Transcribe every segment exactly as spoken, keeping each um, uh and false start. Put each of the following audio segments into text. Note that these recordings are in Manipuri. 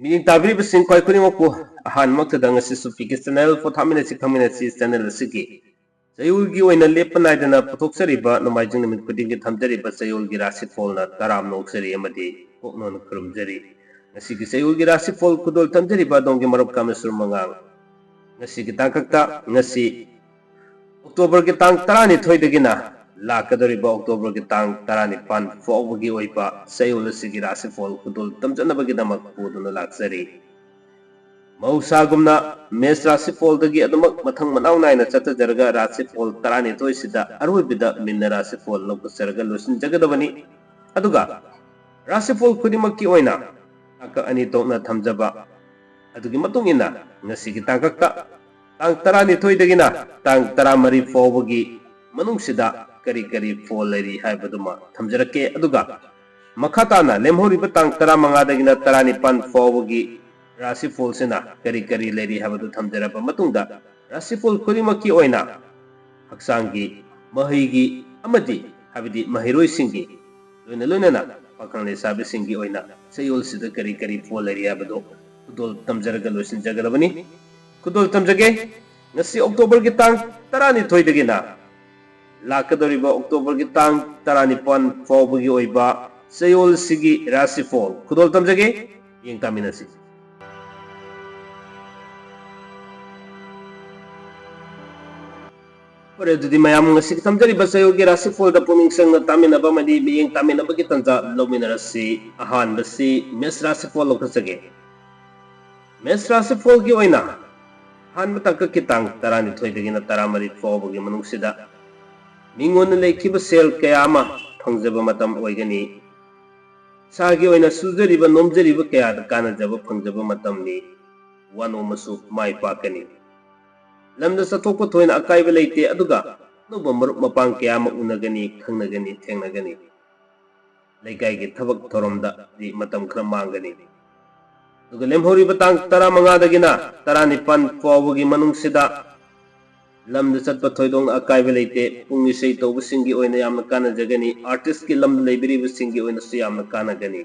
ꯃꯤꯠꯌꯦꯡ ꯇꯥꯕꯤꯔꯤꯕꯁꯤꯡ ꯈ꯭ꯋꯥꯏ ꯈꯨꯗꯤꯡꯃꯛꯄꯨ ꯑꯍꯥꯟꯕꯃꯛꯇꯗ ꯉꯁꯤꯁꯨ ꯄꯤ ꯀꯦ ꯆꯦꯅꯦꯜ ꯄꯣꯊꯥꯃꯤꯟꯅꯁꯤ ꯈꯪꯃꯤꯟꯅꯁꯤ ꯆꯦꯅꯦꯜ ꯑꯁꯤꯒꯤ ꯆꯌꯣꯜꯒꯤ ꯑꯣꯏꯅ ꯂꯦꯞꯄ ꯅꯥꯏꯗꯅ ꯄꯨꯊꯣꯛꯆꯔꯤꯕ ꯅꯣꯡꯃꯥꯏꯖꯤꯡ ꯅꯨꯃꯤꯠ ꯈꯨꯗꯤꯡꯒꯤ ꯊꯝꯖꯔꯤꯕ ꯆꯌꯣꯜꯒꯤ ꯔꯥꯁꯤꯐꯣꯜꯅ ꯇꯔꯥꯝꯅ ꯑꯣꯛꯆꯔꯤ ꯑꯃꯗꯤ ꯄꯨꯛꯅꯤꯡ ꯈꯨꯔꯨꯝꯖꯔꯤ꯫ ꯉꯁꯤꯒꯤ ꯆꯌꯣꯜꯒꯤ ꯔꯥꯁꯤꯐꯣꯜ ꯈꯨꯗꯣꯜ ꯊꯝꯖꯔꯤꯕ ꯑꯗꯣꯝꯒꯤ ꯃꯔꯨꯞ ꯀꯥꯃꯦꯁꯣꯔ ꯃꯉꯥꯜ꯫ ꯉꯁꯤꯒꯤ ꯇꯥꯡꯀꯛꯇ ꯉꯁꯤ ꯑꯣꯛꯇꯣꯕꯔꯒꯤ ꯇꯥꯡ ꯇꯔꯥꯅꯤꯊꯣꯏꯗꯒꯤꯅ ꯂꯥꯛꯀꯗꯧꯔꯤꯕ ꯑꯣꯛꯇꯣꯕꯔꯒꯤ ꯇꯥꯡ ꯇꯔꯥꯅꯤꯄꯥꯟ ꯐꯥꯎꯕꯒꯤ ꯑꯣꯏꯕ ꯆꯌꯣꯜ ꯑꯁꯤꯒꯤ ꯔꯥꯁꯤꯐꯣꯜ ꯈꯨꯗꯣꯜ ꯇꯝꯖꯅꯕꯒꯤꯗꯃꯛ ꯄꯨꯗꯨꯅ ꯂꯥꯛꯆꯔꯤ꯫ ꯃꯍꯧꯁꯥꯒꯨꯝꯅ ꯃꯦꯁ ꯔꯥꯁꯤꯐꯣꯜꯗꯒꯤ ꯑꯗꯨꯃꯛ ꯃꯊꯪ ꯃꯅꯥꯎ ꯅꯥꯏꯅ ꯆꯠꯊꯖꯔꯒ ꯔꯥꯁꯤꯐꯣꯜ ꯇꯔꯥꯅꯤꯊꯣꯏꯁꯤꯗ ꯑꯔꯣꯏꯕꯗ ꯃꯤꯟꯅ ꯔꯥꯁꯤꯐꯣꯜ ꯂꯧꯈꯠꯆꯔꯒ ꯂꯣꯏꯁꯤꯟꯖꯒꯗꯕꯅꯤ꯫ ꯑꯗꯨꯒ ꯔꯥꯁꯤꯐꯣꯜ ꯈꯨꯗꯤꯡꯃꯛꯀꯤ ꯑꯣꯏꯅ ꯇꯥꯡꯀꯛ ꯑꯅꯤ ꯊꯣꯛꯅ ꯊꯝꯖꯕ ꯑꯗꯨꯒꯤ ꯃꯇꯨꯡ ꯏꯟꯅ ꯉꯁꯤꯒꯤ ꯇꯥꯡꯀꯛꯇ ꯇꯥꯡ ꯇꯔꯥꯅꯤꯊꯣꯏꯗꯒꯤꯅ ꯇꯥꯡ ꯇꯔꯥꯃꯔꯤ ꯐꯥꯎꯕꯒꯤ ꯃꯅꯨꯡꯁꯤꯗ ꯀꯔꯤ ꯀꯔꯤ ꯐꯣꯜ ꯂꯩꯔꯤ ꯍꯥꯏꯕꯗꯨꯃ ꯊꯝꯖꯔꯛꯀꯦ꯫ ꯑꯗꯨꯒ ꯃꯈꯥ ꯇꯥꯅ ꯂꯦꯝꯍꯧꯔꯤꯕ ꯇꯥꯡ ꯇꯔꯥꯃꯉꯥꯗꯒꯤꯅ ꯇꯔꯥꯅꯤꯄꯥꯟ ꯐꯥꯎꯕꯒꯤ ꯔꯥꯁꯤꯐꯣꯜꯁꯤꯅ ꯀꯔꯤ ꯀꯔꯤ ꯂꯩꯔꯤ ꯍꯥꯏꯕꯗꯨ ꯊꯝꯖꯔꯕ ꯃꯇꯨꯡꯗ ꯔꯥꯁꯤꯐꯣꯜ ꯈꯨꯗꯤꯡꯃꯛꯀꯤ ꯑꯣꯏꯅ ꯍꯛꯆꯥꯡꯒꯤ, ꯃꯍꯩꯒꯤ ꯑꯃꯗꯤ ꯍꯥꯏꯕꯗꯤ ꯃꯍꯩꯔꯣꯏꯁꯤꯡꯒꯤ ꯂꯣꯏꯅ ꯂꯣꯏꯅꯅ ꯄꯥꯈꯪ ꯂꯩꯁꯥꯕꯤꯁꯤꯡꯒꯤ ꯑꯣꯏꯅ ꯆꯌꯣꯜꯁꯤꯗ ꯀꯔꯤ ꯀꯔꯤ ꯐꯣꯜ ꯂꯩꯔꯤ ꯍꯥꯏꯕꯗꯨ ꯈꯨꯗꯣꯜ ꯇꯝꯖꯔꯒ ꯂꯣꯏꯁꯤꯟꯖꯒꯗꯕꯅꯤ꯫ ꯈꯨꯗꯣꯜ ꯇꯝꯖꯒꯦ꯫ ꯉꯁꯤ ꯑꯣꯛꯇꯣꯕꯔꯒꯤ ꯇꯥꯡ ꯇꯔꯥꯅꯤꯊꯣꯏꯗꯒꯤꯅ ꯂꯥꯛꯀꯗꯧꯔꯤꯕ ꯑꯣꯛꯇꯣꯕꯔꯒꯤ ꯇꯥꯡ ꯇꯔꯥꯅꯤꯄꯥꯟ ꯐꯥꯎꯕꯒꯤ ꯑꯣꯏꯕ ꯆꯌꯣꯜꯁꯤꯒꯤ ꯔꯥꯁꯤꯐꯣꯜ ꯈꯨꯗꯣꯜ ꯇꯝꯖꯒꯦ꯫ ꯌꯦꯡ ꯇꯥꯃꯤꯟꯅꯁꯤ꯫ ꯐꯔꯦ, ꯑꯗꯨꯗꯤ ꯃꯌꯥꯝ ꯉꯁꯤ ꯊꯝꯖꯔꯤꯕ ꯆꯌꯣꯜꯒꯤ ꯔꯥꯁꯤꯐꯣꯜꯗ ꯄꯨꯛꯅꯤꯡ ꯆꯪꯅ ꯇꯥꯃꯤꯟꯅꯕ ꯑꯃꯗꯤ ꯃꯤꯠꯌꯦꯡ ꯇꯥꯃꯤꯟꯅꯕꯒꯤ ꯇꯥꯟꯖꯥ ꯂꯧꯃꯤꯟꯅꯔꯁꯤ꯫ ꯑꯍꯥꯟꯕꯁꯤ ꯃꯦꯁ ꯔꯥꯁꯤꯐꯣꯜ ꯂꯧꯈꯠꯆꯒꯦ꯫ ꯃꯦꯁ ꯔꯥꯁꯤꯐꯣꯜꯒꯤ ꯑꯣꯏꯅ ꯑꯍꯥꯟꯕ ꯇꯥꯡꯀꯛꯀꯤ ꯇꯥꯡ ꯇꯔꯥꯅꯤꯊꯣꯏꯗꯒꯤꯅ ꯇꯔꯥꯃꯔꯤ ꯐꯥꯎꯕꯒꯤ ꯃꯅꯨꯡꯁꯤꯗ ꯃꯤꯉꯣꯟꯗ ꯂꯩꯈꯤꯕ ꯁꯦꯜ ꯀꯌꯥ ꯑꯃ ꯐꯪꯖꯕ ꯃꯇꯝ ꯑꯣꯏꯒꯅꯤ꯫ ꯏꯁꯥꯒꯤ ꯑꯣꯏꯅ ꯁꯨꯖꯔꯤꯕ ꯅꯣꯝꯖꯔꯤꯕ ꯀꯌꯥꯗ ꯀꯥꯟꯅꯖꯕ ꯐꯪꯖꯕ ꯃꯇꯝꯅꯤ꯫ ꯋꯥꯅꯣꯝꯃꯁꯨ ꯃꯥꯏ ꯄꯥꯛꯀꯅꯤ꯫ ꯂꯝꯗ ꯆꯠꯊꯣꯛꯄ ꯊꯣꯏꯅ ꯑꯀꯥꯏꯕ ꯂꯩꯇꯦ, ꯑꯗꯨꯒ ꯑꯅꯧꯕ ꯃꯔꯨꯞ ꯃꯄꯥꯡ ꯀꯌꯥ ꯑꯃ ꯎꯅꯒꯅꯤ, ꯈꯪꯅꯒꯅꯤ, ꯊꯦꯡꯅꯒꯅꯤ꯫ ꯂꯩꯀꯥꯏꯒꯤ ꯊꯕꯛ ꯊꯧꯔꯝꯗꯗꯤ ꯃꯇꯝ ꯈꯔ ꯃꯥꯡꯒꯅꯤ꯫ ꯑꯗꯨꯒ ꯂꯦꯝꯍꯧꯔꯤꯕ ꯇꯥꯡ ꯇꯔꯥꯃꯉꯥꯗꯒꯤꯅ ꯇꯔꯥꯅꯤꯄꯥꯟ ꯐꯥꯎꯕꯒꯤ ꯃꯅꯨꯡꯁꯤꯗ ꯂꯝꯗ ꯆꯠꯄ ꯊꯣꯏꯗꯣꯛꯅ ꯑꯀꯥꯏꯕ ꯂꯩꯇꯦ꯫ ꯄꯨꯡ ꯏꯁꯩ ꯇꯧꯕꯁꯤꯡꯒꯤ ꯑꯣꯏꯅ ꯌꯥꯝꯅ ꯀꯥꯟꯅꯖꯒꯅꯤ꯫ ꯑꯥꯔꯇꯤꯁꯀꯤ ꯂꯝꯗ ꯂꯩꯕꯤꯔꯤꯕꯁꯤꯡꯒꯤ ꯑꯣꯏꯅꯁꯨ ꯌꯥꯝꯅ ꯀꯥꯟꯅꯒꯅꯤ꯫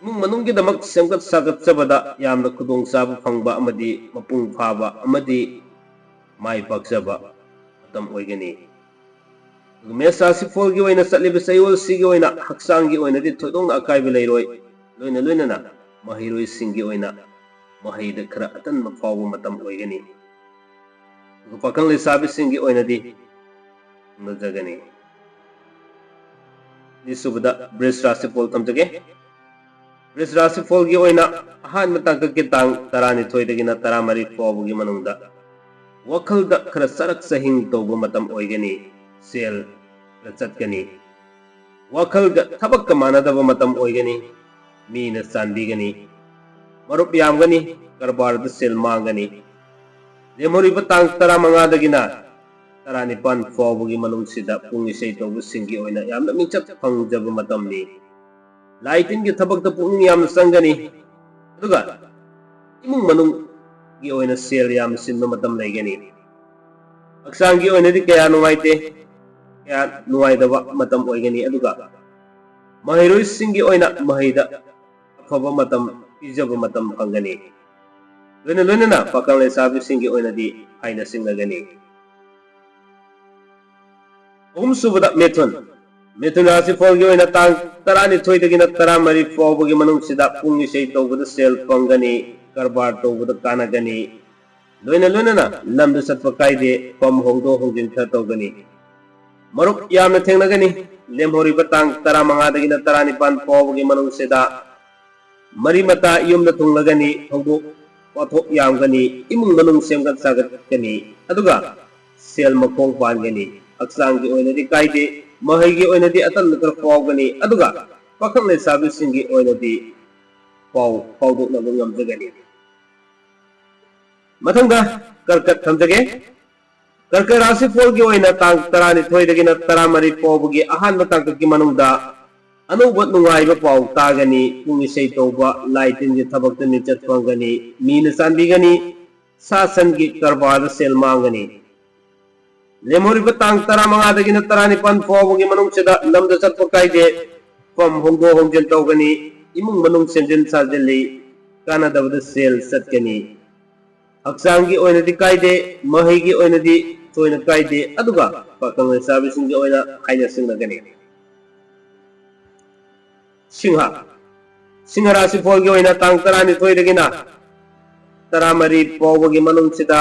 ꯏꯃꯨꯡ ꯃꯅꯨꯡꯒꯤꯗꯃꯛ ꯁꯦꯝꯒꯠ ꯁꯥꯒꯠꯆꯕꯗ ꯌꯥꯝꯅ ꯈꯨꯗꯣꯡꯆꯥꯕ ꯐꯪꯕ ꯑꯃꯗꯤ ꯃꯄꯨꯡ ꯐꯥꯕ ꯑꯃꯗꯤ ꯃꯥꯏ ꯄꯥꯛꯆꯕ ꯃꯇꯝ ꯑꯣꯏꯒꯅꯤ꯫ ꯑꯗꯨꯒ ꯃꯦꯁ ꯔꯥꯁꯤꯐꯣꯜꯒꯤ ꯑꯣꯏꯅ ꯆꯠꯂꯤꯕ ꯆꯌꯣꯜꯁꯤꯒꯤ ꯑꯣꯏꯅ ꯍꯛꯆꯥꯡꯒꯤ ꯑꯣꯏꯅꯗꯤ ꯊꯣꯏꯗꯣꯛꯅ ꯑꯀꯥꯏꯕ ꯂꯩꯔꯣꯏ꯫ ꯂꯣꯏꯅ ꯂꯣꯏꯅꯅ ꯃꯍꯩꯔꯣꯏꯁꯤꯡꯒꯤ ꯑꯣꯏꯅ ꯃꯍꯩꯗ ꯈꯔ ꯑꯇꯟꯕ ꯐꯥꯎꯕ ꯃꯇꯝ ꯑꯣꯏꯒꯅꯤ꯫ ꯑꯗꯨꯒ ꯄꯥꯈꯪ ꯂꯩꯁꯥꯕꯤꯁꯤꯡꯒꯤ ꯑꯣꯏꯅꯗꯤ ꯅꯖꯒꯅꯤ꯫ ꯑꯅꯤꯁꯨꯕꯗ ꯕ꯭ꯔꯤꯖ ꯔꯥꯁꯤꯐꯣꯜ ꯊꯝꯖꯒꯦ꯫ ꯕ꯭ꯔꯤꯖ ꯔꯥꯁꯤꯐꯣꯜꯒꯤ ꯑꯣꯏꯅ ꯑꯍꯥꯟꯕ ꯇꯥꯡꯀꯛꯀꯤ ꯇꯥꯡ ꯇꯔꯥꯅꯤꯊꯣꯏꯗꯒꯤꯅ ꯇꯔꯥꯃꯔꯤ ꯐꯥꯎꯕꯒꯤ ꯃꯅꯨꯡꯗ ꯋꯥꯈꯜꯗ ꯈꯔ ꯆꯔꯛ ꯆꯍꯤꯡ ꯇꯧꯕ ꯃꯇꯝ ꯑꯣꯏꯒꯅꯤ꯫ ꯁꯦꯜ ꯈꯔ ꯆꯠꯀꯅꯤ꯫ ꯋꯥꯈꯜꯒ ꯊꯕꯛꯀ ꯃꯥꯟꯅꯗꯕ ꯃꯇꯝ ꯑꯣꯏꯒꯅꯤ꯫ ꯃꯤꯅ ꯆꯥꯟꯕꯤꯒꯅꯤ꯫ ꯃꯔꯨꯞ ꯌꯥꯝꯒꯅꯤ꯫ ꯀꯔꯕꯥꯔꯗ ꯁꯦꯜ ꯃꯥꯡꯒꯅꯤ꯫ ꯂꯦꯝꯍꯧꯔꯤꯕ ꯇꯥꯡ ꯇꯔꯥꯃꯉꯥꯗꯒꯤꯅ ꯇꯔꯥꯅꯤꯄꯥꯟ ꯐꯥꯎꯕꯒꯤ ꯃꯅꯨꯡꯁꯤꯗ ꯄꯨꯡ ꯏꯁꯩ ꯇꯧꯕꯁꯤꯡꯒꯤ ꯑꯣꯏꯅ ꯌꯥꯝꯅ ꯃꯤꯡꯆꯠ ꯐꯪꯖꯕ ꯃꯇꯝꯅꯤ꯫ ꯂꯥꯏ ꯇꯤꯟꯒꯤ ꯊꯕꯛꯇ ꯄꯨꯛꯅꯤꯡ ꯌꯥꯝꯅ ꯆꯪꯒꯅꯤ꯫ ꯑꯗꯨꯒ ꯏꯃꯨꯡ ꯃꯅꯨꯡꯒꯤ ꯑꯣꯏꯅ ꯁꯦꯜ ꯌꯥꯝꯅ ꯁꯤꯟꯕ ꯃꯇꯝ ꯂꯩꯒꯅꯤ꯫ ꯍꯛꯆꯥꯡꯒꯤ ꯑꯣꯏꯅꯗꯤ ꯀꯌꯥ ꯅꯨꯡꯉꯥꯏꯇꯦ, ꯀꯌꯥ ꯅꯨꯡꯉꯥꯏꯇꯕ ꯃꯇꯝ ꯑꯣꯏꯒꯅꯤ꯫ ꯑꯗꯨꯒ ꯃꯍꯩꯔꯣꯏꯁꯤꯡꯒꯤ ꯑꯣꯏꯅ ꯃꯍꯩꯗ ꯑꯐꯕ ꯃꯇꯝ ꯄꯤꯖꯕ ꯃꯇꯝ ꯐꯪꯒꯅꯤ꯫ ꯂꯣꯏꯅ ꯂꯣꯏꯅꯅ ꯄꯥꯈꯪ ꯂꯩꯁꯥꯕꯤꯁꯤꯡꯒꯤ ꯑꯣꯏꯅꯗꯤ ꯍꯥꯏꯅ ꯁꯤꯡꯅꯒꯅꯤ꯫ ꯑꯍꯨꯝꯁꯨꯕꯗ ꯃꯤꯊꯨꯟ꯫ ꯃꯤꯊꯨꯟ ꯔꯥꯁꯤꯐꯣꯜꯒꯤ ꯑꯣꯏꯅ ꯇꯥꯡ ꯇꯔꯥꯅꯤꯊꯣꯏꯗꯒꯤꯅ ꯇꯔꯥꯃꯔꯤ ꯐꯥꯎꯕꯒꯤ ꯃꯅꯨꯡꯁꯤꯗ ꯄꯨꯡ ꯏꯁꯩ ꯇꯧꯕꯗ ꯁꯦꯜ ꯐꯪꯒꯅꯤ, ꯀꯔꯕꯥꯔ ꯇꯧꯕꯗ ꯀꯥꯟꯅꯒꯅꯤ꯫ ꯂꯣꯏꯅ ꯂꯣꯏꯅꯅ ꯂꯝꯗ ꯆꯠꯄ ꯀꯥꯏꯗꯦ, ꯐꯝ ꯍꯣꯡꯗꯣꯛ ꯍꯣꯡꯖꯤꯟ ꯈꯔ ꯇꯧꯒꯅꯤ꯫ ꯃꯔꯨꯞ ꯌꯥꯝꯅ ꯊꯦꯡꯅꯒꯅꯤ꯫ ꯂꯦꯝꯍꯧꯔꯤꯕ ꯇꯥꯡ ꯇꯔꯥꯃꯉꯥꯗꯒꯤꯅ ꯇꯔꯥꯅꯤꯄꯥꯟ ꯐꯥꯎꯕꯒꯤ ꯃꯅꯨꯡꯁꯤꯗ ꯃꯔꯤ ꯃꯇꯥ ꯌꯨꯝꯗ ꯊꯨꯡꯂꯒꯅꯤ, ꯊꯧꯗꯣꯛ ꯋꯥꯊꯣꯛ ꯌꯥꯝꯒꯅꯤ, ꯏꯃꯨꯡ ꯃꯅꯨꯡ ꯁꯦꯝꯒꯠ ꯁꯥꯒꯠꯀꯅꯤ, ꯑꯗꯨꯒ ꯁꯦꯜ ꯃꯈꯣꯡ ꯄꯥꯟꯒꯅꯤ꯫ ꯍꯛꯆꯥꯡꯒꯤ ꯑꯣꯏꯅꯗꯤ ꯀꯥꯏꯗꯦ, ꯃꯍꯩꯒꯤ ꯑꯣꯏꯅꯗꯤ ꯑꯇꯟꯕ ꯈꯔ ꯐꯥꯎꯒꯅꯤ, ꯑꯗꯨꯒ ꯄꯥꯈꯪ ꯂꯩꯁꯥꯕꯤꯁꯤꯡꯒꯤ ꯑꯣꯏꯅꯗꯤ ꯄꯥꯎ ꯐꯥꯎꯗꯣꯛꯅꯕ ꯉꯝꯖꯒꯅꯤ꯫ ꯃꯊꯪꯗ ꯀꯔꯀꯠ ꯊꯝꯖꯒꯦ꯫ ꯀꯔꯀꯠ ꯔꯥꯁꯤꯐꯣꯜꯒꯤ ꯑꯣꯏꯅ ꯇꯥꯡ ꯇꯔꯥꯅꯤꯊꯣꯏꯗꯒꯤꯅ ꯇꯔꯥꯃꯔꯤ ꯐꯥꯎꯕꯒꯤ ꯑꯍꯥꯟꯕ ꯇꯥꯡꯀꯛꯀꯤ ꯃꯅꯨꯡꯗ ꯑꯅꯧꯕ ꯅꯨꯡꯉꯥꯏꯕ ꯄꯥꯎ ꯇꯥꯒꯅꯤ꯫ ꯄꯨꯡ ꯏꯁꯩ ꯇꯧꯕ, ꯂꯥꯏ ꯇꯤꯟꯒꯤ ꯊꯕꯛꯇ ꯃꯤꯡꯆꯠ ꯐꯪꯒꯅꯤ, ꯃꯤꯅ ꯆꯥꯟꯕꯤꯒꯅꯤ, ꯁꯥ ꯁꯟꯒꯤ ꯀꯔꯕꯥꯔꯗ ꯁꯦꯜ ꯃꯥꯡꯒꯅꯤ꯫ ꯂꯦꯝꯍꯧꯔꯤꯕ ꯇꯥꯡ ꯇꯔꯥꯃꯉꯥꯗꯒꯤꯅ ꯇꯔꯥꯅꯤꯄꯥꯟ ꯐꯥꯎꯕꯒꯤ ꯃꯅꯨꯡꯁꯤꯗ ꯂꯝꯗ ꯆꯠꯄ ꯀꯥꯏꯗꯦ, ꯐꯝ ꯍꯣꯡꯗꯣꯛ ꯍꯣꯡꯖꯤꯟ ꯇꯧꯒꯅꯤ, ꯏꯃꯨꯡ ꯃꯅꯨꯡ ꯁꯦꯝꯖꯤꯟ ꯁꯥꯖꯤꯜꯂꯤ, ꯀꯥꯟꯅꯗꯕꯗ ꯁꯦꯜ ꯆꯠꯀꯅꯤ꯫ ꯍꯛꯆꯥꯡꯒꯤ ꯑꯣꯏꯅꯗꯤ ꯀꯥꯏꯗꯦ, ꯃꯍꯩꯒꯤ ꯑꯣꯏꯅꯗꯤ ꯊꯣꯏꯅ ꯀꯥꯏꯗꯦ, ꯑꯗꯨꯒ ꯄꯥꯈꯪ ꯂꯩꯁꯥꯕꯤꯁꯤꯡꯒꯤ ꯑꯣꯏꯅ ꯍꯥꯏꯅ ꯁꯤꯡꯅꯒꯅꯤ꯫ ꯁꯤꯡꯍ, ꯁꯤꯡꯍ ꯔꯥꯁꯤꯐꯣꯜꯒꯤ ꯑꯣꯏꯅ ꯇꯥꯡ ꯇꯔꯥꯅꯤꯊꯣꯏꯗꯒꯤꯅ ꯇꯔꯥꯃꯔꯤ ꯐꯥꯎꯕꯒꯤ ꯃꯅꯨꯡꯁꯤꯗ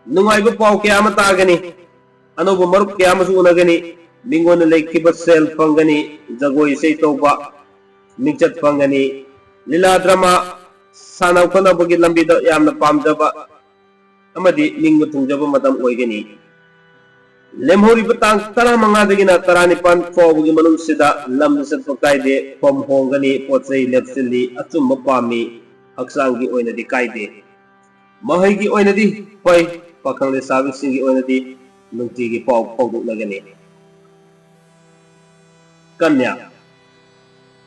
ꯅꯨꯡꯉꯥꯏꯕ ꯄꯥꯎ ꯀꯌꯥ ꯑꯃ ꯇꯥꯒꯅꯤ꯫ ꯑꯅꯧꯕ ꯃꯔꯨꯞ ꯀꯌꯥ ꯑꯃꯁꯨ ꯎꯅꯒꯅꯤ꯫ ꯃꯤꯉꯣꯟꯗ ꯂꯩꯈꯤꯕ ꯁꯦꯜ ꯐꯪꯒꯅꯤ꯫ ꯖꯒꯣꯏ ꯏꯁꯩ ꯇꯧꯕ, ꯃꯤꯡꯆꯠ ꯐꯪꯒꯅꯤ꯫ ꯂꯤꯂꯥ ꯗ꯭ꯔꯃꯥ, ꯁꯥꯟꯅ ꯈꯣꯠꯅꯕꯒꯤ ꯂꯝꯕꯤꯗ ꯌꯥꯝꯅ ꯄꯥꯝꯖꯕ ꯑꯃꯗꯤ ꯅꯤꯡꯕ ꯊꯨꯡꯖꯕ ꯃꯇꯝ ꯑꯣꯏꯒꯅꯤ꯫ ꯂꯦꯝꯍꯧꯔꯤꯕ ꯇꯥꯡ ꯇꯔꯥꯃꯉꯥꯗꯒꯤꯅ ꯇꯔꯥꯅꯤꯄꯥꯟ ꯐꯥꯎꯕꯒꯤ ꯃꯅꯨꯡꯁꯤꯗ ꯂꯝꯗ ꯆꯠꯄ ꯀꯥꯏꯗꯦ, ꯐꯝ ꯍꯣꯡꯒꯅꯤ, ꯄꯣꯠ ꯆꯩ ꯂꯦꯞꯁꯤꯜꯂꯤ, ꯑꯆꯨꯝꯕ ꯄꯥꯝꯃꯤ, ꯍꯛꯆꯥꯡꯒꯤ ꯑꯣꯏꯅꯗꯤ ꯀꯥꯏꯗꯦ꯫ ꯃꯍꯩꯒꯤ ꯑꯣꯏꯅꯗꯤ ꯐꯩ, ꯄꯥꯈꯪ ꯂꯩꯁꯥꯕꯤꯁꯤꯡꯒꯤ ꯑꯣꯏꯅꯗꯤ ꯅꯨꯡꯇꯤꯒꯤ ꯄꯥꯎ ꯐꯥꯎꯗꯣꯛꯅꯒꯅꯤ꯫ ꯀꯟꯌꯥ,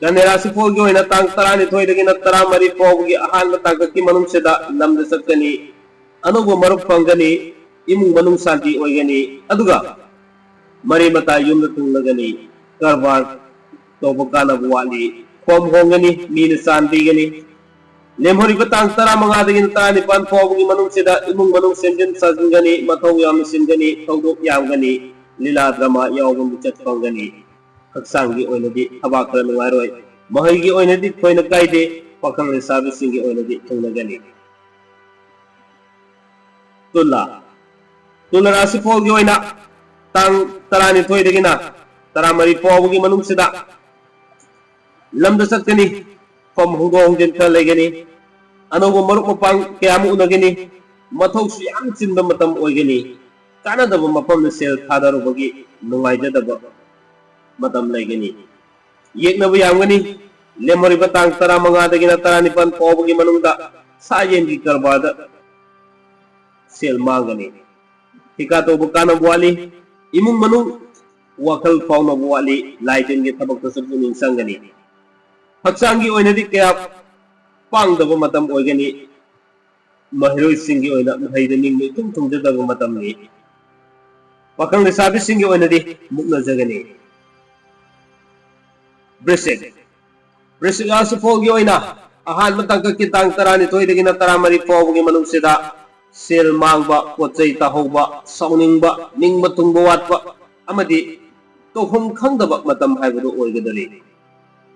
ꯀꯟꯌꯥ ꯔꯥꯁꯤꯐꯣꯜꯒꯤ ꯑꯣꯏꯅ ꯇꯥꯡ ꯇꯔꯥꯅꯤꯊꯣꯏꯗꯒꯤꯅ ꯇꯔꯥꯃꯔꯤ ꯐꯥꯎꯕꯒꯤ ꯑꯍꯥꯟꯕ ꯇꯥꯡꯀꯛꯀꯤ ꯃꯅꯨꯡꯁꯤꯗ ꯂꯝꯗ ꯆꯠꯀꯅꯤ, ꯑꯅꯧꯕ ꯃꯔꯨꯞ ꯐꯪꯒꯅꯤ, ꯏꯃꯨꯡ ꯃꯅꯨꯡ ꯁꯥꯟꯇꯤ ꯑꯣꯏꯒꯅꯤ, ꯑꯗꯨꯒ ꯃꯔꯤ ꯃꯇꯥ ꯌꯨꯝꯗ ꯊꯨꯡꯂꯒꯅꯤ꯫ ꯀꯔꯕꯥꯔ ꯇꯧꯕ ꯀꯥꯟꯅꯕ ꯋꯥꯠꯂꯤ, ꯐꯝ ꯍꯣꯡꯒꯅꯤ, ꯃꯤꯅ ꯆꯥꯟꯕꯤꯒꯅꯤ꯫ ꯂꯦꯝꯍꯧꯔꯤꯕ ꯇꯥꯡ ꯇꯔꯥꯃꯉꯥꯗꯒꯤꯅ ꯇꯔꯥꯅꯤꯄꯥꯟ ꯐꯥꯎꯕꯒꯤ ꯃꯅꯨꯡꯁꯤꯗ ꯏꯃꯨꯡ ꯃꯅꯨꯡ ꯁꯦꯝꯖꯤꯟ ꯁꯥꯖꯤꯟꯒꯅꯤ, ꯃꯊꯧ ꯌꯥꯝꯅ ꯆꯤꯟꯒꯅꯤ, ꯊꯧꯗꯣꯛ ꯌꯥꯝꯒꯅꯤ, ꯂꯤꯂꯥ ꯗ꯭ꯔꯃꯥ ꯌꯥꯎꯕ ꯃꯤꯡꯆꯠ ꯐꯪꯒꯅꯤ꯫ ꯍꯛꯆꯥꯡꯒꯤ ꯑꯣꯏꯅꯗꯤ ꯊꯕꯥꯛ ꯈꯔ ꯅꯨꯡꯉꯥꯏꯔꯣꯏ, ꯃꯍꯩꯒꯤ ꯑꯣꯏꯅꯗꯤ ꯊꯣꯏꯅ ꯀꯥꯏꯗꯦ, ꯄꯥꯈꯪ ꯂꯩꯁꯥꯕꯤꯁꯤꯡꯒꯤ ꯑꯣꯏꯅꯗꯤ ꯊꯨꯡꯅꯒꯅꯤ꯫ ꯇꯨꯂꯥ, ꯇꯨꯂꯥ ꯔꯥꯁꯤꯐꯣꯜꯒꯤ ꯑꯣꯏꯅ ꯇꯥꯡ ꯇꯔꯥꯅꯤꯊꯣꯏꯗꯒꯤꯅ ꯇꯔꯥꯃꯔꯤ ꯐꯥꯎꯕꯒꯤ ꯃꯅꯨꯡꯁꯤꯗ ꯂꯝꯗ ꯆꯠꯀꯅꯤ, ꯐꯝ ꯍꯣꯡꯗꯣꯛ ꯍꯣꯡꯖꯤꯟ ꯈꯔ ꯂꯩꯒꯅꯤ, ꯑꯅꯧꯕ ꯃꯔꯨꯞ ꯃꯄꯥꯡ ꯀꯌꯥ ꯑꯃ ꯎꯅꯒꯅꯤ, ꯃꯊꯧꯁꯨ ꯌꯥꯝ ꯆꯤꯟꯕ ꯃꯇꯝ ꯑꯣꯏꯒꯅꯤ, ꯀꯥꯟꯅꯗꯕ ꯃꯐꯝꯗ ꯁꯦꯜ ꯊꯥꯗꯔꯨꯕꯒꯤ ꯅꯨꯡꯉꯥꯏꯖꯗꯕ ꯃꯇꯝ ꯂꯩꯒꯅꯤ꯫ ꯌꯦꯛꯅꯕ ꯌꯥꯝꯒꯅꯤ꯫ ꯂꯦꯝꯍꯧꯔꯤꯕ ꯇꯥꯡ ꯇꯔꯥꯃꯉꯥꯗꯒꯤꯅ ꯇꯔꯥꯅꯤꯄꯥꯟ ꯐꯥꯎꯕꯒꯤ ꯃꯅꯨꯡꯗ ꯁꯥ ꯌꯦꯟꯒꯤ ꯀꯔꯕꯥꯔꯗ ꯁꯦꯜ ꯃꯥꯡꯒꯅꯤ꯫ ꯊꯤꯀꯥ ꯇꯧꯕ ꯀꯥꯟꯅꯕ ꯋꯥꯠꯂꯤ꯫ ꯏꯃꯨꯡ ꯃꯅꯨꯡ ꯋꯥꯈꯜ ꯐꯥꯎꯅꯕ ꯋꯥꯠꯂꯤ꯫ ꯂꯥꯏ ꯇꯤꯟꯒꯤ ꯊꯕꯛꯇꯁꯨ ꯄꯨꯛꯅꯤꯡ ꯆꯪꯒꯅꯤ꯫ ꯍꯛꯆꯥꯡꯒꯤ ꯑꯣꯏꯅꯗꯤ ꯀꯌꯥ ꯄꯥꯡꯗꯕ ꯃꯇꯝ ꯑꯣꯏꯒꯅꯤ꯫ ꯃꯍꯩꯔꯣꯏꯁꯤꯡꯒꯤ ꯑꯣꯏꯅ ꯃꯍꯩꯗ ꯅꯤꯡꯕ ꯏꯊꯨꯡ ꯊꯨꯡꯖꯗꯕ ꯃꯇꯝꯅꯤ꯫ ꯄꯥꯈꯪ ꯂꯩꯁꯥꯕꯤꯁꯤꯡꯒꯤ ꯑꯣꯏꯅꯗꯤ ꯃꯨꯛꯅꯖꯒꯅꯤ꯫ ꯕ꯭ꯔꯤꯁꯤꯛ, ꯕ꯭ꯔꯤꯁꯤꯛ ꯔꯥꯁꯤꯐꯣꯜꯒꯤ ꯑꯣꯏꯅ ꯑꯍꯥꯟꯕ ꯇꯥꯡꯀꯛꯀꯤ ꯇꯥꯡ ꯇꯔꯥꯅꯤꯊꯣꯏꯗꯒꯤꯅ ꯇꯔꯥꯃꯔꯤ ꯐꯥꯎꯕꯒꯤ ꯃꯅꯨꯡꯁꯤꯗ ꯁꯦꯜ ꯃꯥꯡꯕ, ꯄꯣꯠ ꯆꯩ ꯇꯥꯍꯧꯕ, ꯁꯥꯎꯅꯤꯡꯕ, ꯅꯤꯡꯕ ꯊꯨꯡꯕ ꯋꯥꯠꯄ ꯑꯃꯗꯤ ꯇꯧꯐꯝ ꯈꯪꯗꯕ ꯃꯇꯝ ꯍꯥꯏꯕꯗꯨ ꯑꯣꯏꯒꯗꯧꯔꯤ꯫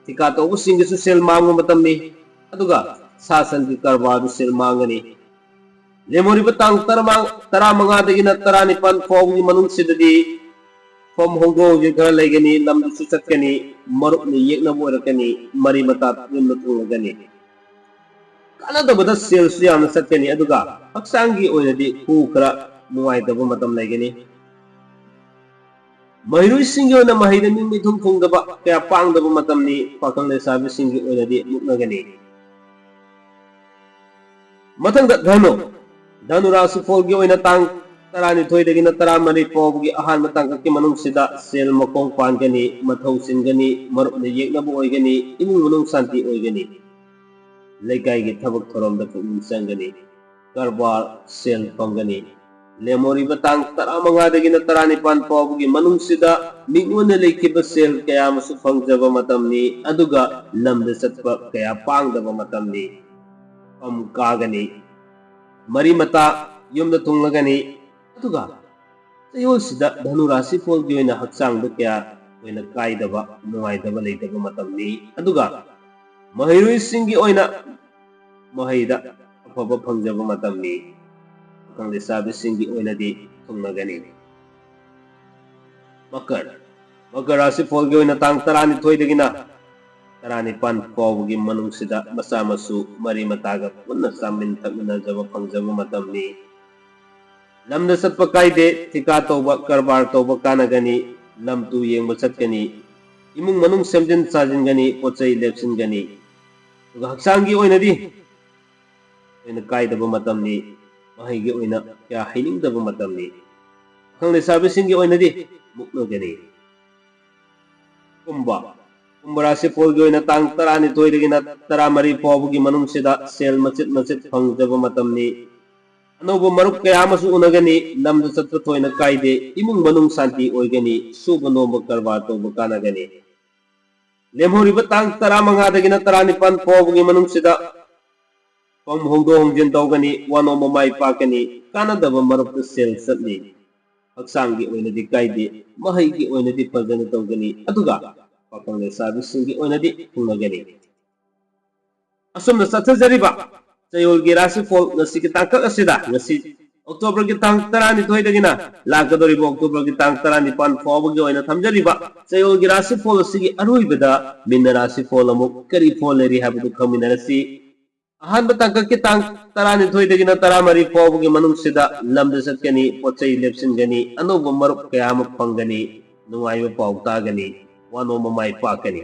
ꯊꯤꯀꯥ ꯇꯧꯕꯁꯤꯡꯒꯤꯁꯨ ꯁꯦꯜ ꯃꯥꯡꯕ ꯃꯇꯝꯅꯤ, ꯑꯗꯨꯒ ꯁꯥ ꯁꯟꯒꯤ ꯀꯔꯕꯥꯔꯗꯨ ꯁꯦꯜ ꯃꯥꯡꯒꯅꯤ꯫ ꯂꯦꯝꯍꯧꯔꯤꯕ ꯇꯥꯡ ꯇꯔꯥꯃꯉꯥ, ꯇꯔꯥꯃꯉꯥꯗꯒꯤꯅ ꯇꯔꯥꯅꯤꯄꯥꯟ ꯐꯥꯎꯕꯒꯤ ꯃꯅꯨꯡꯁꯤꯗꯗꯤ ꯐꯝ ꯍꯣꯡꯗꯣꯛ ꯍꯣꯡꯖꯤꯟ ꯈꯔ ꯂꯩꯒꯅꯤ, ꯂꯝꯗꯨꯁꯨ ꯆꯠꯀꯅꯤ, ꯃꯔꯨꯞꯅ ꯌꯦꯛꯅꯕ ꯑꯣꯏꯔꯛꯀꯅꯤ, ꯃꯔꯤ ꯃꯇꯥ ꯌꯨꯝꯗ ꯊꯨꯡꯂꯒꯅꯤ꯫ ꯀꯥꯟꯅꯗꯕꯗ ꯁꯦꯜꯁꯨ ꯌꯥꯝꯅ ꯆꯠꯀꯅꯤ, ꯑꯗꯨꯒ ꯍꯛꯆꯥꯡꯒꯤ ꯑꯣꯏꯅꯗꯤ ꯈꯨꯎ ꯈꯔ ꯅꯨꯡꯉꯥꯏꯇꯕ ꯃꯇꯝ ꯂꯩꯒꯅꯤ꯫ ꯃꯍꯩꯔꯣꯏꯁꯤꯡꯒꯤ ꯑꯣꯏꯅ ꯃꯍꯩꯗ ꯅꯤꯡꯕ ꯏꯊꯨꯡ ꯊꯨꯡꯗꯕ, ꯀꯌꯥ ꯄꯥꯡꯗꯕ ꯃꯇꯝꯅꯤ꯫ ꯄꯥꯈꯪ ꯂꯩꯁꯥꯕꯤꯁꯤꯡꯒꯤ ꯑꯣꯏꯅꯗꯤ ꯃꯨꯛꯅꯒꯅꯤ꯫ ꯃꯊꯪꯗ ꯙꯅꯨ꯫ ꯙꯅꯨ ꯔꯥꯁꯤꯐꯣꯜꯒꯤ ꯑꯣꯏꯅ ꯇꯥꯡ ꯇꯔꯥꯅꯤꯊꯣꯏꯗꯒꯤꯅ ꯇꯔꯥꯃꯔꯤ ꯐꯥꯎꯕꯒꯤ ꯑꯍꯥꯟꯕ ꯇꯥꯡꯀꯛꯀꯤ ꯃꯅꯨꯡꯁꯤꯗ ꯁꯦꯜ ꯃꯈꯣꯡ ꯄꯥꯟꯒꯅꯤ, ꯃꯊꯧ ꯆꯤꯟꯒꯅꯤ, ꯃꯔꯨꯞꯅ ꯌꯦꯛꯅꯕ ꯑꯣꯏꯒꯅꯤ, ꯏꯃꯨꯡ ꯃꯅꯨꯡ ꯁꯥꯟꯇꯤ ꯑꯣꯏꯒꯅꯤ, ꯂꯩꯀꯥꯏꯒꯤ ꯊꯕꯛ ꯊꯧꯔꯝꯗ ꯄꯨꯛꯅꯤꯡ ꯆꯪꯒꯅꯤ, ꯀꯔꯕꯥꯔ ꯁꯦꯜ ꯐꯪꯒꯅꯤ꯫ ꯂꯦꯝꯍꯧꯔꯤꯕ ꯇꯥꯡ ꯇꯔꯥꯃꯉꯥꯗꯒꯤꯅ ꯇꯔꯥꯅꯤꯄꯥꯟ ꯐꯥꯎꯕꯒꯤ ꯃꯅꯨꯡꯁꯤꯗ ꯃꯤꯉꯣꯟꯗ ꯂꯩꯈꯤꯕ ꯁꯦꯜ ꯀꯌꯥ ꯑꯃꯁꯨ ꯐꯪꯖꯕ ꯃꯇꯝꯅꯤ, ꯑꯗꯨꯒ ꯂꯝꯗ ꯆꯠꯄ ꯀꯌꯥ ꯄꯥꯡꯗꯕ ꯃꯇꯝꯅꯤ꯫ ꯐꯝ ꯀꯥꯒꯅꯤ, ꯃꯔꯤ ꯃꯇꯥ ꯌꯨꯝꯗ ꯊꯨꯡꯂꯒꯅꯤ, ꯑꯗꯨꯒ ꯆꯌꯣꯜꯁꯤꯗ ꯙꯅꯨ ꯔꯥꯁꯤꯐꯣꯜꯒꯤ ꯑꯣꯏꯅ ꯍꯛꯆꯥꯡꯗ ꯀꯌꯥ ꯑꯣꯏꯅ ꯀꯥꯏꯗꯕ, ꯅꯨꯡꯉꯥꯏꯇꯕ ꯂꯩꯇꯕ ꯃꯇꯝꯅꯤ, ꯑꯗꯨꯒ ꯃꯍꯩꯔꯣꯏꯁꯤꯡꯒꯤ ꯑꯣꯏꯅ ꯃꯍꯩꯗ ꯑꯐꯕ ꯐꯪꯖꯕ ꯃꯇꯝꯅꯤ꯫ ꯄꯥꯈꯪ ꯂꯩꯁꯥꯕꯤꯁꯤꯡꯒꯤ ꯑꯣꯏꯅꯗꯤ ꯊꯨꯡꯅꯒꯅꯤ꯫ ꯃꯀꯔ꯫ ꯃꯀꯔ ꯔꯥꯁꯤꯐꯣꯜꯒꯤ ꯑꯣꯏꯅ ꯇꯥꯡ ꯇꯔꯥꯅꯤꯊꯣꯏꯗꯒꯤꯅ ꯇꯔꯥꯅꯤꯄꯥꯟ ꯐꯥꯎꯕꯒꯤ ꯃꯅꯨꯡꯁꯤꯗ ꯃꯆꯥ ꯃꯁꯨ ꯃꯔꯤ ꯃꯇꯥꯒ ꯄꯨꯟꯅ ꯆꯥꯃꯤꯟ ꯊꯛꯃꯤꯟꯅꯖꯕ ꯐꯪꯖꯕ ꯃꯇꯝꯅꯤ꯫ ꯂꯝꯗ ꯆꯠꯄ ꯀꯥꯏꯗꯦ, ꯊꯤꯀꯥ ꯇꯧꯕ, ꯀꯔꯕꯥꯔ ꯇꯧꯕ ꯀꯥꯟꯅꯒꯅꯤ, ꯂꯝ ꯇꯨ ꯌꯦꯡꯕ ꯆꯠꯀꯅꯤ, ꯏꯃꯨꯡ ꯃꯅꯨꯡ ꯁꯦꯝꯖꯤꯟ ꯁꯥꯖꯤꯟꯒꯅꯤ, ꯄꯣꯠ ꯆꯩ ꯂꯦꯞꯁꯤꯟꯒꯅꯤ꯫ ꯑꯗꯨꯒ ꯍꯛꯆꯥꯡꯒꯤ ꯑꯣꯏꯅꯗꯤ ꯑꯣꯏꯅ ꯀꯥꯏꯗꯕ ꯃꯇꯝꯅꯤ, ꯃꯍꯩꯒꯤ ꯑꯣꯏꯅ ꯀꯌꯥ ꯍꯩꯅꯤꯡꯗꯕ ꯃꯇꯝꯅꯤ꯫ ꯄꯥꯈꯪ ꯂꯩꯁꯥꯕꯤꯁꯤꯡꯒꯤ ꯑꯣꯏꯅꯗꯤ ꯃꯨꯛꯅꯒꯅꯤ꯫ ꯀꯨꯝꯚ꯫ ꯀꯨꯝꯚ ꯔꯥꯁꯤꯐꯣꯜꯒꯤ ꯑꯣꯏꯅ ꯇꯥꯡ ꯇꯔꯥꯅꯤꯊꯣꯏꯗꯒꯤꯅ ꯇꯔꯥꯃꯔꯤ ꯐꯥꯎꯕꯒꯤ ꯃꯅꯨꯡꯁꯤꯗ ꯁꯦꯜ ꯃꯆꯤꯠ ꯃꯆꯤꯠ ꯐꯪꯖꯕ ꯃꯇꯝꯅꯤ꯫ ꯑꯅꯧꯕ ꯃꯔꯨꯞ ꯀꯌꯥ ꯑꯃꯁꯨ ꯎꯅꯒꯅꯤ꯫ ꯂꯝꯗ ꯆꯠꯄ ꯊꯣꯏꯅ ꯀꯥꯏꯗꯦ꯫ ꯏꯃꯨꯡ ꯃꯅꯨꯡ ꯁꯥꯟꯇꯤ ꯑꯣꯏꯒꯅꯤ꯫ ꯁꯨꯕ ꯅꯣꯝꯕ ꯀꯔꯕꯥꯔ ꯇꯧꯕ ꯀꯥꯟꯅꯒꯅꯤ꯫ ꯂꯦꯝꯍꯧꯔꯤꯕ ꯇꯥꯡ ꯇꯔꯥꯃꯉꯥꯗꯒꯤꯅ ꯇꯔꯥꯅꯤꯄꯥꯟ ꯐꯥꯎꯕꯒꯤ ꯃꯅꯨꯡꯁꯤꯗ ꯐꯝ ꯍꯣꯡꯗꯣꯛ ꯍꯣꯡꯖꯤꯟ ꯇꯧꯒꯅꯤ, ꯋꯥꯅꯣꯝꯕ ꯃꯥꯏ ꯄꯥꯛꯀꯅꯤ, ꯀꯥꯟꯅꯗꯕ ꯃꯔꯨꯞꯇ ꯁꯦꯜ ꯆꯠꯅꯤ, ꯍꯛꯆꯥꯡꯒꯤ ꯑꯣꯏꯅꯗꯤ ꯀꯥꯏꯗꯦ, ꯃꯍꯩꯒꯤ ꯑꯣꯏꯅꯗꯤ ꯐꯖꯅ ꯇꯧꯒꯅꯤ, ꯑꯗꯨꯒ ꯄꯥꯈꯪ ꯂꯩꯁꯥꯕꯤꯁꯤꯡꯒꯤ ꯑꯣꯏꯅꯗꯤ ꯊꯨꯡꯅꯒꯅꯤ꯫ ꯑꯁꯨꯝꯅ ꯆꯠꯊꯖꯔꯤꯕ ꯆꯌꯣꯜꯒꯤ ꯔꯥꯁꯤꯐꯣꯜ ꯉꯁꯤꯒꯤ ꯇꯥꯡꯀꯛ ꯑꯁꯤꯗ, ꯉꯁꯤ ꯑꯣꯛꯇꯣꯕꯔꯒꯤ ꯇꯥꯡ ꯇꯔꯥꯅꯤꯊꯣꯏꯗꯒꯤꯅ ꯂꯥꯛꯀꯗꯧꯔꯤꯕ ꯑꯣꯛꯇꯣꯕꯔꯒꯤ ꯇꯥꯡ ꯇꯔꯥꯅꯤꯄꯥꯟ ꯐꯥꯎꯕꯒꯤ ꯑꯣꯏꯅ ꯊꯝꯖꯔꯤꯕ ꯆꯌꯣꯜꯒꯤ ꯔꯥꯁꯤꯐꯣꯜ ꯑꯁꯤꯒꯤ ꯑꯔꯣꯏꯕꯗ ꯃꯤꯟꯅ ꯔꯥꯁꯤꯐꯣꯜ ꯑꯃꯨꯛ ꯀꯔꯤ ꯐꯣꯜ ꯂꯩꯔꯤ ꯍꯥꯏꯕꯗꯨ ꯈꯪꯃꯤꯟꯅꯔꯁꯤ꯫ ꯑꯍꯥꯟꯕ ꯇꯥꯡꯀꯛꯀꯤ ꯇꯥꯡ ꯇꯔꯥꯅꯤꯊꯣꯏꯗꯒꯤꯅ ꯇꯔꯥꯃꯔꯤ ꯐꯥꯎꯕꯒꯤ ꯃꯅꯨꯡꯁꯤꯗ ꯂꯝꯗ ꯆꯠꯀꯅꯤ, ꯄꯣꯠ ꯆꯩ ꯂꯦꯞꯁꯤꯟꯒꯅꯤ, ꯑꯅꯧꯕ ꯃꯔꯨꯞ ꯀꯌꯥ ꯑꯃ ꯐꯪꯒꯅꯤ, ꯅꯨꯡꯉꯥꯏꯕ ꯄꯥꯎ ꯇꯥꯒꯅꯤ, ꯋꯥꯅꯣꯝꯕ ꯃꯥꯏ ꯄꯥꯛꯀꯅꯤ꯫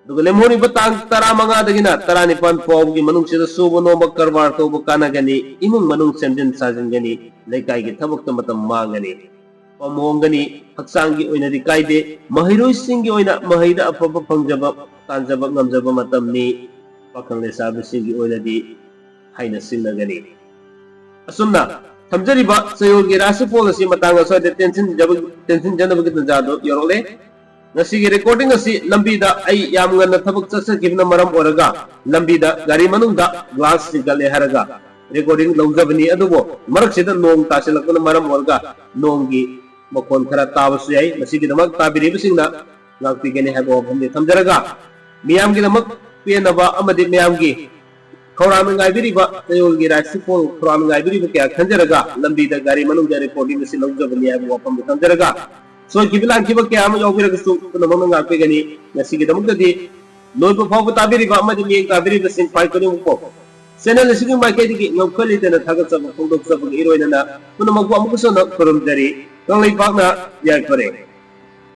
ꯑꯗꯨꯒ ꯂꯦꯝꯍꯧꯔꯤꯕ ꯇꯥꯡ ꯇꯔꯥꯃꯉꯥꯗꯒꯤꯅ ꯇꯔꯥꯅꯤꯄꯥꯟ ꯐꯥꯎꯕꯒꯤ ꯃꯅꯨꯡꯁꯤꯗ ꯁꯨꯕ ꯅꯣꯝꯕ ꯀꯔꯕꯥꯔ ꯇꯧꯕ ꯀꯥꯟꯅꯒꯅꯤ, ꯏꯃꯨꯡ ꯃꯅꯨꯡ ꯁꯦꯝꯖꯤꯟ ꯁꯥꯖꯤꯟꯒꯅꯤ, ꯂꯩꯀꯥꯏꯒꯤ ꯊꯕꯛꯇ ꯃꯇꯝ ꯃꯥꯡꯒꯅꯤ꯫ ꯐꯝ ꯍꯣꯡꯒꯅꯤ, ꯍꯛꯆꯥꯡꯒꯤ ꯑꯣꯏꯅꯗꯤ ꯀꯥꯏꯗꯦ, ꯃꯍꯩꯔꯣꯏꯁꯤꯡꯒꯤ ꯑꯣꯏꯅ ꯃꯍꯩꯗ ꯑꯐꯕ ꯐꯪꯖꯕ, ꯇꯥꯟꯖꯕ ꯉꯝꯖꯕ ꯃꯇꯝꯅꯤ꯫ ꯄꯥꯈꯪ ꯂꯩꯁꯥꯕꯤꯁꯤꯡꯒꯤ ꯑꯣꯏꯅꯗꯤ ꯍꯥꯏꯅ ꯁꯤꯡꯅꯒꯅꯤ꯫ ꯑꯁꯨꯝꯅ ꯊꯝꯖꯔꯤꯕ ꯆꯌꯣꯜꯒꯤ ꯔꯥꯁꯤꯐꯣꯜ ꯑꯁꯤ ꯃꯇꯥꯡ ꯑꯁ꯭ꯋꯥꯏꯗ ꯇꯦꯟꯁꯤꯟꯖꯕ-, ꯇꯦꯟꯁꯤꯟꯖꯅꯕꯒꯤ ꯇꯥꯟꯖꯥꯗꯨ ꯌꯧꯔꯛꯂꯦ꯫ ꯉꯁꯤꯒꯤ ꯔꯦꯀꯣꯔꯗꯤꯡ ꯑꯁꯤ ꯂꯝꯕꯤꯗ ꯑꯩ ꯌꯥꯝ ꯉꯟꯅ ꯊꯕꯛ ꯆꯠꯆꯈꯤꯕꯅ ꯃꯔꯝ ꯑꯣꯏꯔꯒ ꯂꯝꯕꯤꯗ ꯒꯥꯔꯤ ꯃꯅꯨꯡꯗ ꯒ꯭ꯂꯥꯁ ꯆꯤꯡꯈꯠꯂꯦ ꯍꯥꯏꯔꯒ ꯔꯦꯀꯣꯔꯗꯤꯡ ꯂꯧꯖꯕꯅꯤ꯫ ꯑꯗꯨꯕꯨ ꯃꯔꯛꯁꯤꯗ ꯅꯣꯡ ꯇꯥꯁꯤꯜꯂꯛꯄꯅ ꯃꯔꯝ ꯑꯣꯏꯔꯒ ꯅꯣꯡꯒꯤ ꯃꯈꯣꯟ ꯈꯔ ꯇꯥꯕꯁꯨ ꯌꯥꯏ꯫ ꯃꯁꯤꯒꯤꯗꯃꯛ ꯇꯥꯕꯤꯔꯤꯕꯁꯤꯡꯅ ꯉꯥꯛꯄꯤꯒꯅꯤ ꯍꯥꯏꯕ ꯋꯥꯐꯝꯗꯤ ꯊꯝꯖꯔꯒ, ꯃꯤꯌꯥꯝꯒꯤꯗꯃꯛ ꯄꯦꯟꯅꯕ ꯑꯃꯗꯤ ꯃꯤꯌꯥꯝꯒꯤ ꯈꯧꯔꯥꯡꯅ ꯉꯥꯏꯕꯤꯔꯤꯕ, ꯆꯌꯣꯜꯒꯤ ꯔꯥꯁꯤꯐꯣꯜ ꯈꯧꯔꯥꯡꯅ ꯉꯥꯏꯕꯤꯔꯤꯕ ꯀꯌꯥ ꯈꯟꯖꯔꯒ ꯂꯝꯕꯤꯗ ꯒꯥꯔꯤ ꯃꯅꯨꯡꯗ ꯔꯦꯀꯣꯔꯗꯤꯡ ꯑꯁꯤ ꯂꯧꯖꯕꯅꯤ ꯍꯥꯏꯕ ꯋꯥꯐꯝꯗꯨ ꯊꯝꯖꯔꯒ, ꯁꯣꯏꯈꯤꯕ ꯂꯥꯟꯈꯤꯕ ꯀꯌꯥ ꯑꯃ ꯌꯥꯎꯕꯤꯔꯒꯁꯨ ꯄꯨꯝꯅꯃꯛꯅ ꯉꯥꯛꯄꯤꯒꯅꯤ꯫ ꯉꯁꯤꯒꯤꯗꯃꯛꯇꯗꯤ ꯂꯣꯏꯕ ꯐꯥꯎꯕ ꯇꯥꯕꯤꯔꯤꯕ ꯑꯃꯗꯤ ꯃꯤꯠꯌꯦꯡ ꯇꯥꯕꯤꯔꯤꯕꯁꯤꯡ ꯈ꯭ꯋꯥꯏ ꯈꯨꯗꯤꯡꯃꯛꯄꯨ ꯆꯦꯅꯦꯜ ꯑꯁꯤꯒꯤ ꯃꯥꯏꯀꯩꯗꯒꯤ ꯉꯝꯈꯩ ꯂꯩꯇꯅ ꯊꯥꯒꯠꯆꯕ ꯐꯣꯡꯗꯣꯛꯆꯕꯒ ꯏꯔꯣꯏꯅꯅ ꯄꯨꯝꯅꯃꯛꯄꯨ ꯑꯃꯨꯛꯀꯁꯨ ꯍꯟꯅ ꯈꯨꯔꯨꯝꯖꯔꯤ꯫ ꯀꯪꯂꯩꯄꯥꯛꯅ ꯌꯥꯏꯐꯔꯦ꯫